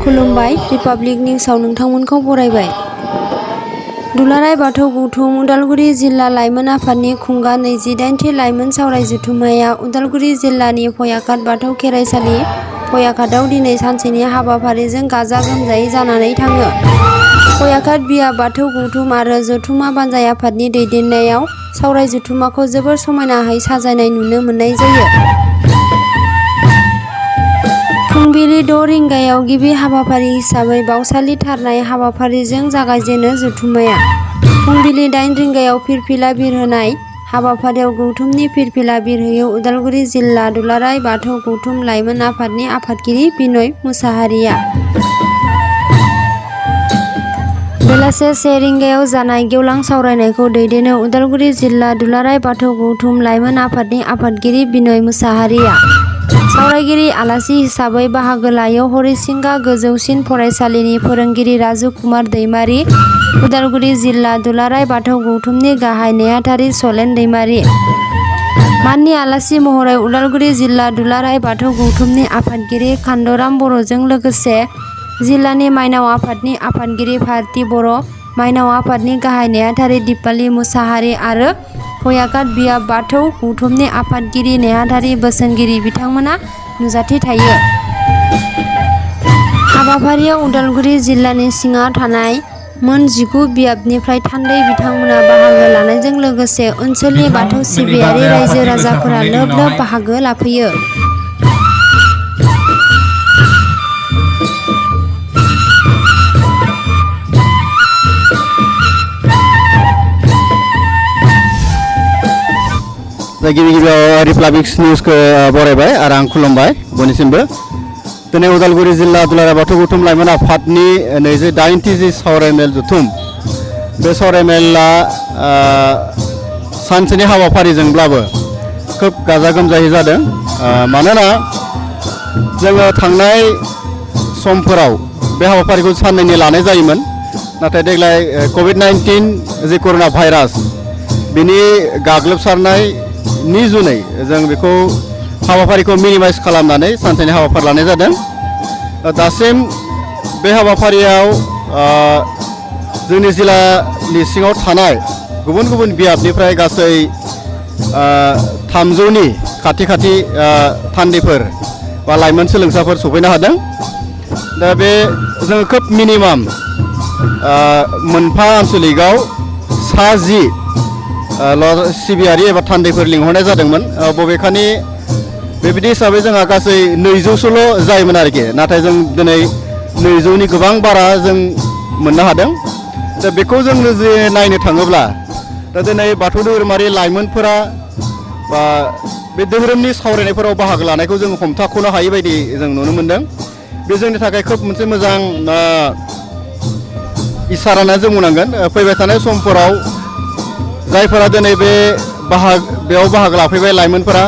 खुलुमबाय रिपाब्लिक निउसाव नोंथांमोनखौ बरायबाय। दुलाराय बाथौ गौथुम उदालगुरि जिल्ला लाइमोन आफादनि खुंगा 28थि लाइमोन सावराय जथुम्माया उदालगुरि जिल्लानि फयाकाट बाथौ खेरायसालि फयाकाटआव दिनै सानसेनि हाबाफारिजों गाजा गोमजायै जानानै थाङो। फयाकाट बिया बाथौ गौथुम आरो जथुम्मा बानजाय आफादनि दैदेननायाव सावराय जथुम्माखौ जोबोर समायनायै साजायनाय नुनो मोननाय जायो। फुंबिलि 6 रिंगायाव गिबि हाबाफारि हिसाबै बावसालि थारनाय हाबाफारिजों जागायजेनो जथुम्माया। फुंबिलि 8 रिंगायाव फिरफिला बिरहोनाय हाबाफारियाव गौथुमनि फिरफिला बिरहोयो उदालगुरि जिल्ला दुलाराय बाथौ गौथुम लाइमोन आफादनि आफादगिरि बिनय मुसाहारिया। बेलासे 1 रिंगायाव जानाय गेवलां सावरायनायखौ दैदेनो उदालगुरि जिल्ला दुलाराय बाथौ गौथुम लाइमोन आफादनि आफादगिरि बिनय मुसाहारिया। सावरायगिरि आलासि हिसाबै बाहागो लायो हरिसिंगा गोजौसिन फरायसालिनि फोरोंगिरि राजु कुमार दैमारि, उदालगुरि जिल्ला दुलाराय बाथौ गौथुमनि गाहाय नेहाथारि सलेन दैमारि। माननि आलासि महरै उदालगुरि जिल्ला दुलाराय बाथौ गौथुमनि आफादगिरि खान्दराम बर'जों लोगोसे जिल्लानि माइनाव आफादनि आफादगिरि भारती बर', माइनाव आफादनि गाहाय नेहाथारि दिपाली मुसाहारि आरो फयाकाट बिया बाथौ गौथुमनि आफादगिरि नेहाथारि बोसोनगिरि बिथांमोना नुजाथि थायो। हाबाफारियाव उदालगुरि जिल्लानि सिङाव थानाय मोन 19 बियाबनिफ्राय थान्दै बिथांमोना बाहागो लानायजों लोगोसे ओनसोलनि बाथौ सिबियारि रायजो राजाफोरा लोब लोब बाहागो लाफैयो। गिबि गिबियाव रिपाब्लिक निउसखौ बरायबाय आरो आं खुलुमबाय बयनिसिमबो। दिनै उदालगुरि जिल्ला दुलाराय बाथौ गौथुम लाइमोन आफादनि 28थि जि सावरायमेल जथुम, बे सावरायमेला सानसेनि हाबाफारिजोंब्लाबो खोब गाजा गोमजायै जादों। मानोना जोङो थांनाय समफोराव बे हाबाफारिखौ साननैनि लानाय जायोमोन, नाथाय देग्लाय कभिड-19 जि कर'ना भाइरास बिनि गाग्लोबसारनायनि जुनै जों बेखौ हाबाफारिखौ मिनिमाइज खालामनानै सानसेनि हाबाफारि लानाय जादों। दासिम बे हाबाफारियाव जोंनि जिल्लानि सिङाव थानाय गुबुन गुबुन बियाबनिफ्राय गासै 300नि खाथि थान्दैफोर बा लाइमोन सोलोंसाफोर सफैनो हादों। दा बे जोङो खोब मिनिमाम मोनफा आन्सलिकआव 10 सिबियारि एबा थान्दैफोर लिंहरनाय जादोंमोन। बबेखानि बेबायदि हिसाबै जोंहा गासै 200सोल' जायोमोन आरोखि, नाथाय जों दिनै 200नि गोबां बारा जों मोननो हादों। दा बेखौ जों जे नायनो थाङोब्ला दा दिनै बाथौ धोरोमारि लाइमोनफोरा बा बे धोरोमनि सावरायनायफोराव बाहागो लानायखौ जों हमथाख'नो हायै बायदि जों नुनो मोनदों। बे जोंनि थाखाय खोब मोनसे मोजां इसारा होनना जों बुंनांगोन। फैबाय थानाय समफोराव जायफोरा दिनै बेयाव बाहागो लाफैबाय लाइमोनफोरा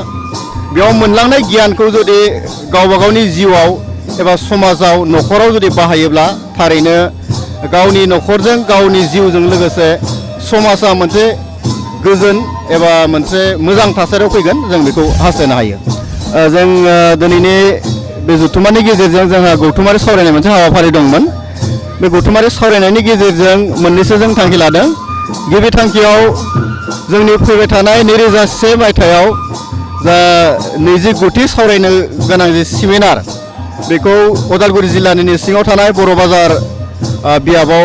बेयाव मोनलांनाय गियानखौ जुदि गावबा गावनि जिउआव एबा समाजाव न'खराव जुदि बाहायोब्ला थारैनो गावनि न'खरजों गावनि जिउजों लोगोसे समाजा मोनसे गोजोन एबा मोनसे मोजां थासारियाव फैगोन, जों बेखौ हास्थायनो हायो। जों दिनैनि बे जथुम्मानि गेजेरजों जोंहा गौथुमारि सावरायनाय मोनसे हाबाफारि दंमोन। बे गौथुमारि सावरायनायनि गेजेरजों मोननैसो जों थांखि लादों। गिबि थांखियाव जोंनि फैबाय थानाय 2001 मायथाइयाव जा 29थि सावरायनो गोनां जि सेमिनार, बेखौ उदालगुरि जिल्लानि सिङाव थानाय बर' बाजार बियाबाव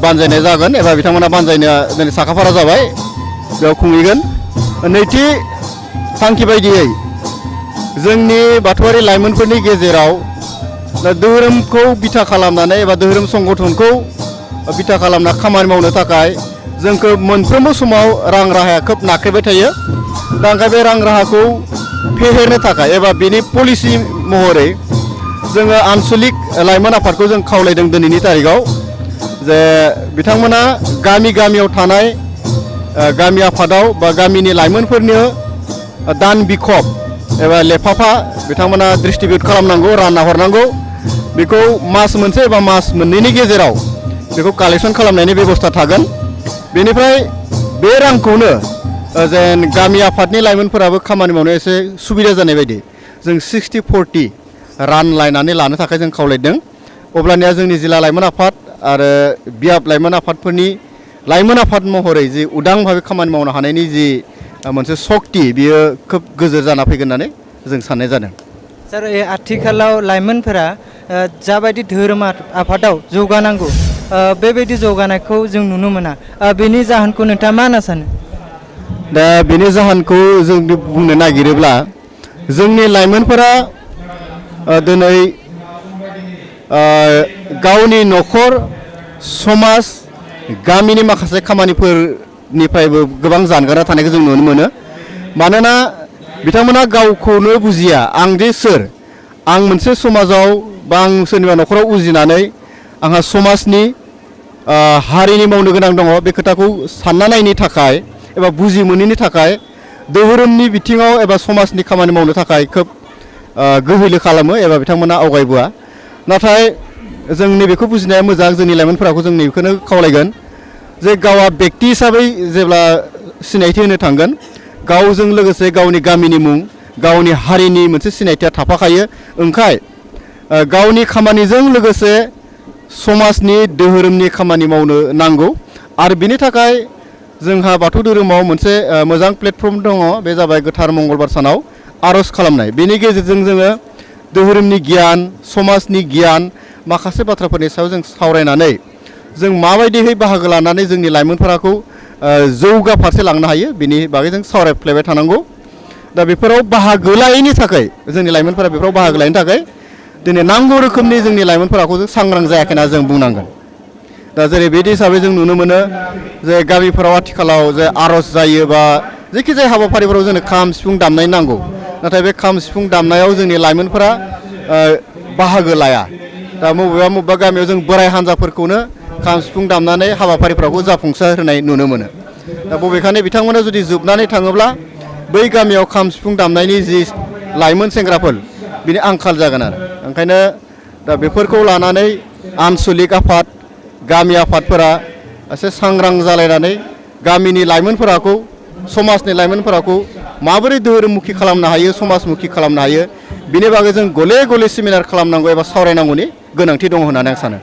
बानजायनाय जागोन एबा बिथांमोना बानजायनो दिनै साखाफारा जाबाय, बेयाव खुंहैगोन। नैथि थांखि बायदियै जोंनि बाथौआरि लाइमोनफोरनि गेजेराव धोरोमखौ बिथा खालामनानै एबा धोरोम संगठनखौ बिथा खालामना खामानि मावनो थाखाय जोंखौ मोनफ्रोमबो समाव रां राहाया खोब नाख्रेबाय थायो। दा ओंखायनो बे रां राहाखौ फेहेरनो थाखाय एबा बेनि पलिसि महरै जोङो आन्सलिक लाइमोन आफादखौ जों खावलायदों दिनैनि तारिखआव जे बिथांमोना गामियाव थानाय गामि आफादाव बा गामिनि लाइमोनफोरनो दान बिखब एबा लेफाफा बिथांमोना डिस्ट्रिबिउट खालामनांगौ, रानना हरनांगौ। बेखौ मास मोनसे एबा मास मोननैनि गेजेराव बेखौ कालेक्सन खालामनायनि बेबस्था थागोन। बेनिफ्राय बे रांखौनो जेन गामि आफादनि लाइमोनफोराबो खामानि मावनो एसे सुबिदा जानाय बायदि जों 60-40 रानलायनानै लानो थाखाय जों खावलायदों। अब्लानिया जोंनि जिल्ला लाइमोन आफाद आरो बियाब लाइमोन आफादफोरनि लाइमोन आफाद महरै जि उदां भाबै खामानि मावनो हानायनि जि मोनसे सक्ति बियो खोब गोजोर जाना फैगोन होननानै जों साननाय जादों। सार आथिखालाव लाइमोनफोरा जाबायदि धोरोम आफादाव जौगानांगौ बेबायदि जौगानायखौ जों नुनो मोना बेनि जाहोनखौ नोंथाङा मा होनना सानो? दा बेनि जाहोनखौ जों बुंनो नागिरोब्ला जोंनि लाइमोनफोरा दिनै गावनि न'खर समाज गामिनि माखासे खामानिफोरनिफ्रायबो गोबां जानगारना थानायखौ जों नुनो मोनो। मानोना बिथांमोना गावखौनो बुजिया आं जे सोर, आं मोनसे समाजाव बा आं सोरनिबा न'खराव उजिनानै आंहा समाजनि हारिनि मावनो गोनां दङ बे खोथाखौ सानना नायनो थाखाय एबा बुजि मोनैनि थाखाय धोरोमनि बिथिङाव एबा समाजनि खामानि मावनो थाखाय खोब गोहैलो खालामो एबा बिथांमोना आवगायबोआ। नाथाय जों नैबेखौ बुजिनाया मोजां, जोंनि लाइमोनफोराखौ जों नैबेखौनो खावलायगोन जे गावआ बेक्ति हिसाबै जेब्ला सिनायथि होनो थांगोन गावजों लोगोसे गावनि गामिनि मुं गावनि हारिनि मोनसे सिनायथिया थाफाखायो। ओंखाय गावनि खामानिजों लोगोसे समाजनि धोरोमनि खामानि मावनो नांगौ। आरो बिनि थाखाय जोंहा बाथौ धोरोमाव मोनसे मोजां प्लेटफर्म दङ, बे जाबाय गोथार मंगलबार सानाव आर'ज खालामनाय। बेनि गेजेरजों जोङो धोरोमनि गियान समाजनि गियान माखासे बाथ्राफोरनि सायाव जों सावरायनानै जों माबायदिहै बाहागो लानानै जोंनि लाइमोनफोरखौ जौगा फारसे लांनो हायो बेनि बागै जों सावरायफ्लेबाय थानांगौ। दा बेफोराव बाहागो लायैनि थाखाय जोंनि लाइमोनफोरा बेफोराव बाहागो लायैनि थाखाय दिनै नांगौ रोखोमनि जोंनि लाइमोनफोरखौ जों सांग्रां जायाखै होनना जों बुंनांगोन। दा जेरैबायदि हिसाबै जों नुनो मोनो जे गामिफोराव आथिखालाव जे आर'ज जायो बा जायखिजाया हाबाफारिफोराव जोंनो खाम सिफुं दामनाय नांगौ, नाथाय बे खाम सिफुं दामनायाव जोंनि लाइमोनफोरा बाहागो लाया। दा बबेबा गामियाव जों बोराय हान्जाफोरखौनो खाम सिफुं दामनानै हाबाफारिफोरखौ जाफुंसार होनाय नुनो मोनो। दा बबेखानि बिथांमोना जुदि जोबनानै थाङोब्ला बै गामियाव खाम सिफुं दामनायनि जि लाइमोन सेंग्राफोर बिनि आंखाल जागोन आरो। ओंखायनो दा बेफोरखौ लानानै आनसलिक आफाद गामि आफादफोरा एसे सांग्रां जालायनानै गामिनि लाइमोनफोरखौ समाजनि लाइमोनफोरखौ माबोरै धोरोममुखि खालामनो हायो समाजमुखि खालामनो हायो बिनि बागै जों गले गले सेमिनार खालामनांगौ एबा सावरायनांगौनि गोनांथि दङ होननानै आं सानो।